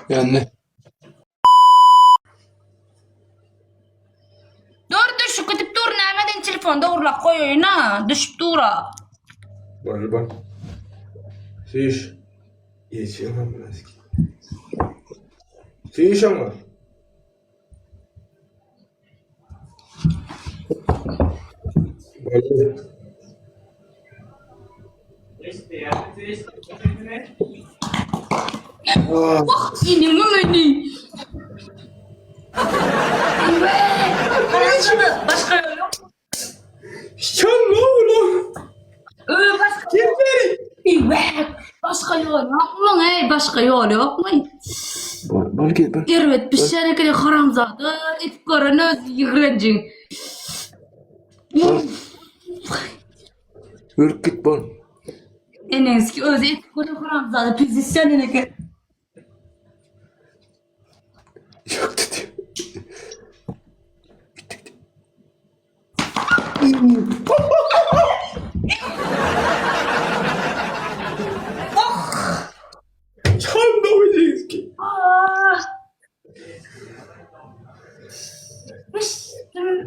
Ýandy. Dur düşüp gidip dur nämeden telefon dogurlap goýaýyn-a düşüp dur-a. Bol bol. Süýş. Geçiň amına sikeyim. Süýş oňa. Boldy. Wah inimi meni. Başga ýol ýok. Sen ne oğlum? Öý başga. Gel beri. Eý, Başga ýol ýokmy? Eý, başga ýol ýokmy? Bol, bol gel, bol. Erbet bişen eken haramzada edip gören öz ýigrenjiň. Ölüp git bol. Eneňizki özi edip gören haramzada pizisýan eken. Yok dedi. Gitti gitti. Sen de oynayacağız ki.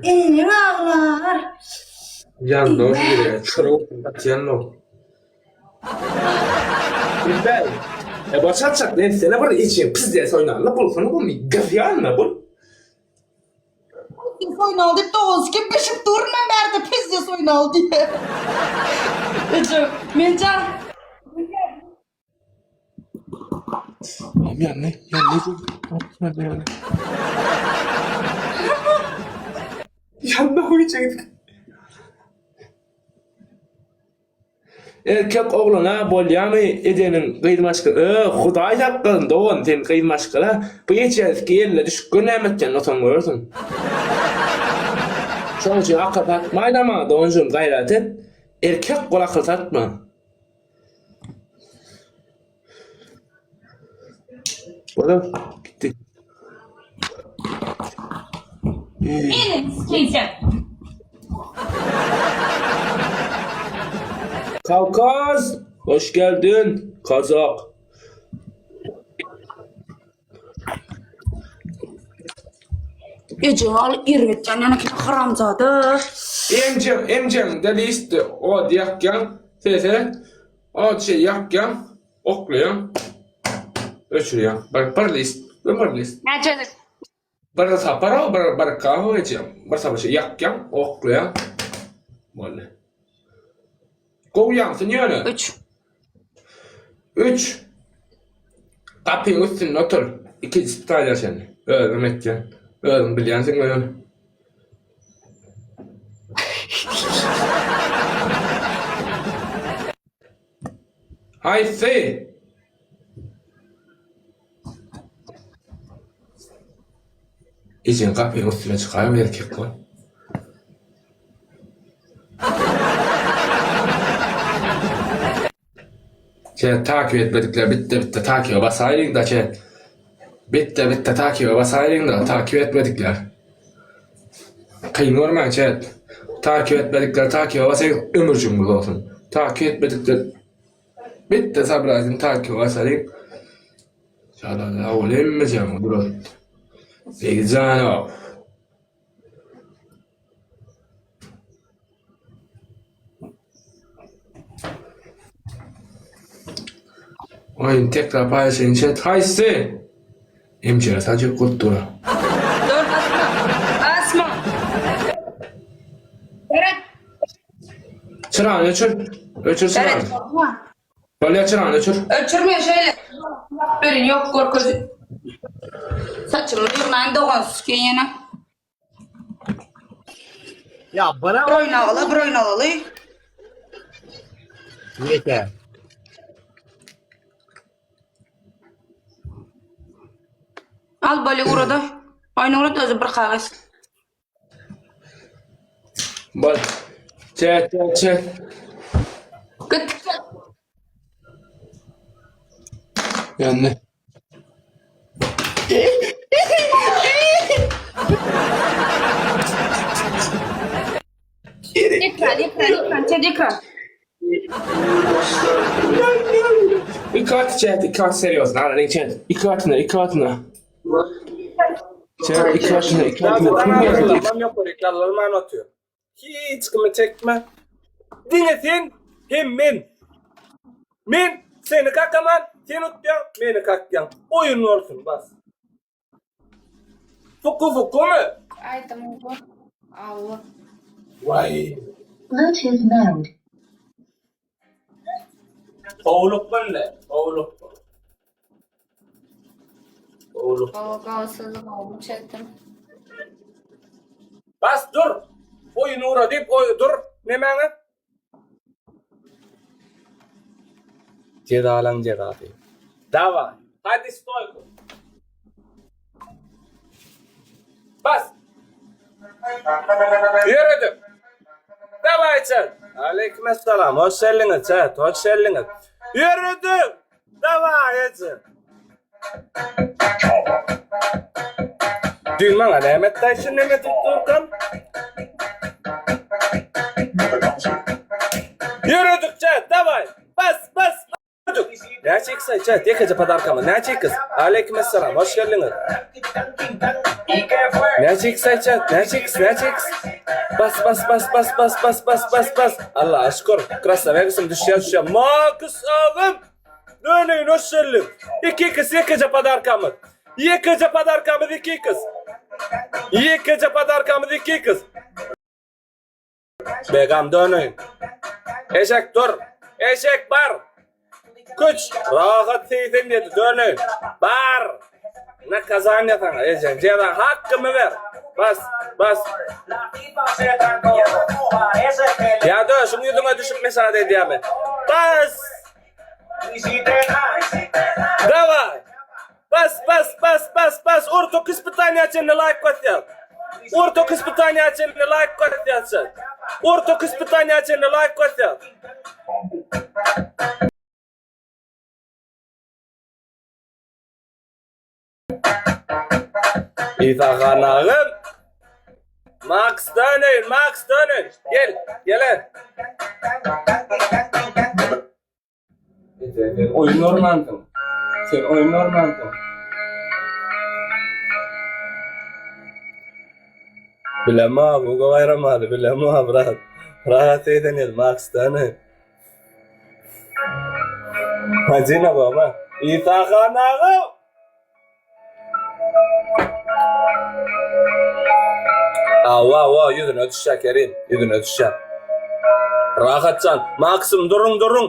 Eneň aglar. Yandı o şuraya. Çörek atyan o. Bilbel. E başa çak ne sene bir içi pis diye oynarla bulsana bu mi gazyanla bu. Pizdes oýnaly diýip dogan sikip bişip durun men bärde pizdes oýnaly diýip. Eje, men jan. Am yandı yandı. Yandı yandı. Yandı oynayacaktık. Erkek oglana bolýamy ejeniň gyz maşgala ö hudaý saklasyn dogan sen gyz maşgala bu ejeski eline düşüp gör näme etjegini otaň görersiň. Şoň üçin akyl satmaýda maňa doganjygym gaýrat et erkek bol akyl satma. Bolar gitdi. Ene sikeýjek. Kawkaz! Hoş geldin, Kazak. Ejeň al erbet jan ýana haramzada. Emjeň, emjeň de list od ýakýaň, sese od şey ýakýaň, oklaýaň, öçürýäň. Bir, bir list, bir list. Näçe Bir sapar o, bir, bir kaho ejem. Bir sapar şey ýakýaň, oklaýaň. Boldy. Gowy ýansyn ýöne. 3. 3. Gapyň üstünde otur. Ikinji spitaliýa çenli. Özüm etýän. Özüň bilýänsiň ýöne. Haýsy? Ejeň gapynyň üstüne çykaýma erkek bol. Çet takip etmedikler bitte bitte takibe basaýyň da çet. Bitte bitte takibe basaýyň da takip etmedikler. Kyn görmäň çet. Takip etmedikler takibe basaýyň ömürjügiňiz bolsun. Takip etmedikler Bitte sabrazym takibe basalyň. Şalala ol hemmejem durar. Begjanov. Oýun tekrar paýlaşayyn chat haýsy? MCR sadece kurt dura. Dur asma. Asma. Seret. Çyrany öçür. Öçür çyrany. Seret. Bolýa çyrany öçür. Öçürme şeýle. Berin ýok görkezi. Saçymy ýygnaýyn dogan süsken ýene. Ya bana Bir oýun alaly, bir oýun alaly. Yeter. Al bali ugrada. Oýun ugrada özi bir kagyz. Bol. Çek çek çek. Git. Ýandy. Ekran, ekran, ekran, çek ekran. Iki gaty chat, iki gaty serýozno. Alalyň chat. Iki gatyna, iki gatyna. Chat, iki gatyna, iki gatyna. Kim geldi? Tamam ýok, reklamlar otyr. Hiç kimi çekme. Diňe sen hem men. Men seni kakaman, sen utýaň, meni kakýaň. Oýun bolsun, bas. Fuku fukumy? Aýdym bu. Awa. Waý. Bluetooth mode. Gowluk bende, gowluk. Gowluk. Gowy gowy sizi gowy çekdim. Bas dur. Oýun ugra diýip oý dur. Nemäňe? Jezalaň jezasy. Daway. Hadi stoýku. Bas. Ýöredik. Daway çat. Aleyküm esselam. Hoş geldiňiz çat. Hoş geldiňiz. Ýöredik. Daway eje. Düýn maňa näme etdi aýşy neme tutdurkam? Ýöredik çat. Daway. Bas bas. Näçe x aý chat ýekeje podarkamy näçe x Aleýkum essalam hoş geldiňiz Näçe x aý chat näçe x näçe x Bas bas bas bas bas bas bas bas bas Allaha şükür Krasnawegusym düşýär düşýär Makus agam Döneýin hoş geldiň 2 x ýekeje podarkamyz Ýekeje podarkamyz 2 x Ýekeje podarkamyz 2 x Begam döneýin. Eşek dur. Eşek bar. Küç. Rahat 87 döneýin. Bar. Nakazaniýa saňa ejem. Jeza hakkymy ber. Bas, bas. Ýa döşüň ýüzüňe düşüp mesat edýärmi? Bas. Daway. Bas bas bas bas bas ortak ispitaniýa çenli laýk basýas. Ortak ispitaniýa çenli laýk basýas. Ortak ispitaniýa çenli laýk basýas. Isa hanagym. Max döneýin, Max döneýin. Gel, gele. Sen oýun görmänsiň. Sen oýun görmänsiň. Bilemok, Hugo Baýramaly, bilemok, brat. Rahat eýlenýär, Max döneýin. Madina baba. Isa han aga. Awa, awa, ýüzüne düşýär Kerim, ýüzüne düşýär. Rahatjan, Maksim duruň, duruň.